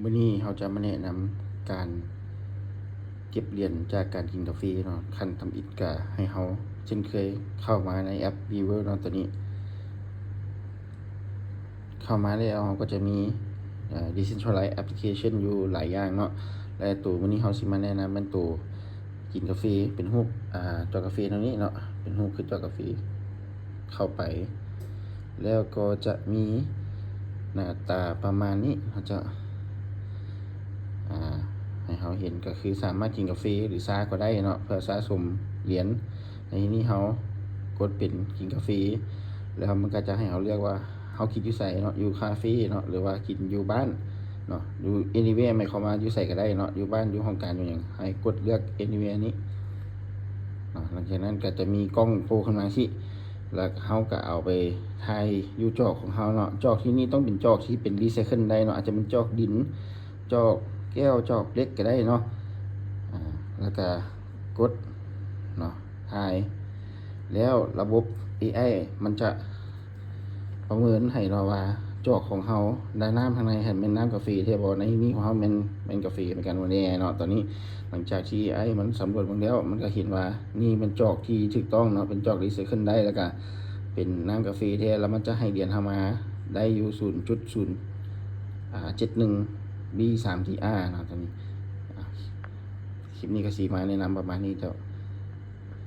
ມື້ນີ້ເຮົາຈະມາແນະນຳການເກັບຫຼຽນຈາກການກິນກາເຟເນາະ. ຂັ້ນທຳອິດກະໃຫ້ເຮົາເຊັ່ນເຄີຍເຂົ້າມາໃນແອັບ Weaver ເນາະ. ໂຕນີ້ເຂົ້າມາແລ້ວເຮົາກໍຈະມີ ເອີ Decentralized Application ຢູ່ຫຼາຍຢ່າງເນາະ ແລະ ໂຕມື້ນີ້ເຮົາຊິມາແນະນຳແມ່ນໂຕ ກິນກາເຟ ເປັນຮູບ ອາ ຈອກກາເຟແນວນີ້ເນາະ ເປັນຮູບຄືຈອກກາເຟ ເຂົ້າໄປ ແລ້ວກໍຈະມີໜ້າຕາປະມານນີ້. ເຮົາຈະ ອາ ໃຫ້ເຮົາເຫັນ ກໍຄືສາມາດກິນກາເຟ ຫຼື ຊາກໍໄດ້ເນາະ ເພື່ອສະສົມຫຼຽນ. ໃນທີ່ນີ້ເຮົາກົດເປັນກິນກາເຟ ແລ້ວມັນກໍຈະໃຫ້ເຮົາເລືອກວ່າ ເຮົາກິນຢູ່ໃສເນາະ ຢູ່ຄາເຟເນາະ ຫຼືວ່າກິນຢູ່ບ້ານເນາະ ຢູ່ anywhere ໝາຍຄວາມວ່າຢູ່ໃສກໍໄດ້ເນາະ ຢູ່ບ້ານ ຢູ່ຫ້ອງການ ຢູ່ຫຍັງ ໃຫ້ກົດເລືອກ anywhere ນີ້ເນາະ. ຫຼັງຈາກນັ້ນກໍຈະມີກ້ອງໂຜ່ຂຶ້ນມາຊີ້ ແລ້ວເຮົາກໍເອົາໄປຖ່າຍຢູ່ຈອກຂອງເຮົາເນາະ. ຈອກທີ່ນີ້ຕ້ອງເປັນຈອກທີ່ເປັນ recycle ໄດ້ເນາະ ອາດຈະເປັນຈອກດິນ ຈອກແກ້ວ ຈອກເຫຼັກກໍໄດ້ເນາະ. ອາ ແລ້ວກໍກົດເນາະ ຖ່າຍ ແລ້ວລະບົບ ເອໄອ ມັນຈະ ປະເມີນໃຫ້ເນາະວ່າ ຈອກຂອງເຮົາ ໄດ້ນ້ຳທາງໃນຫັ້ນແມ່ນນ້ຳກາເຟແທ້ບໍ່? ໃນນີ້ຂອງເຮົາແມ່ນ ແມ່ນກາເຟເໝືອນກັນບໍ່ແນ່ເນາະ. ຕອນນີ້ຫຼັງຈາກທີ່ ເອໄອ ມັນສຳຫຼວດເບິ່ງແລ້ວ ມັນກໍເຫັນວ່ານີ້ແມ່ນຈອກທີ່ຖືກຕ້ອງເນາະ ເປັນຈອກ recycle ໄດ້ ແລ້ວກໍເປັນນ້ຳກາເຟແທ້ ແລ້ວມັນຈະໃຫ້ຫຼຽນເຮົາມາໄດ້ຢູ່ ສູນຈຸດສູນ ອາ ເຈັດໜຶ່ງ B ສາມ T R ເນາະ. ຕອນນີ້ ອາ ຄລິບນີ້ກໍຊິມາແນະນຳປະມານນີ້ເຈົ້າ.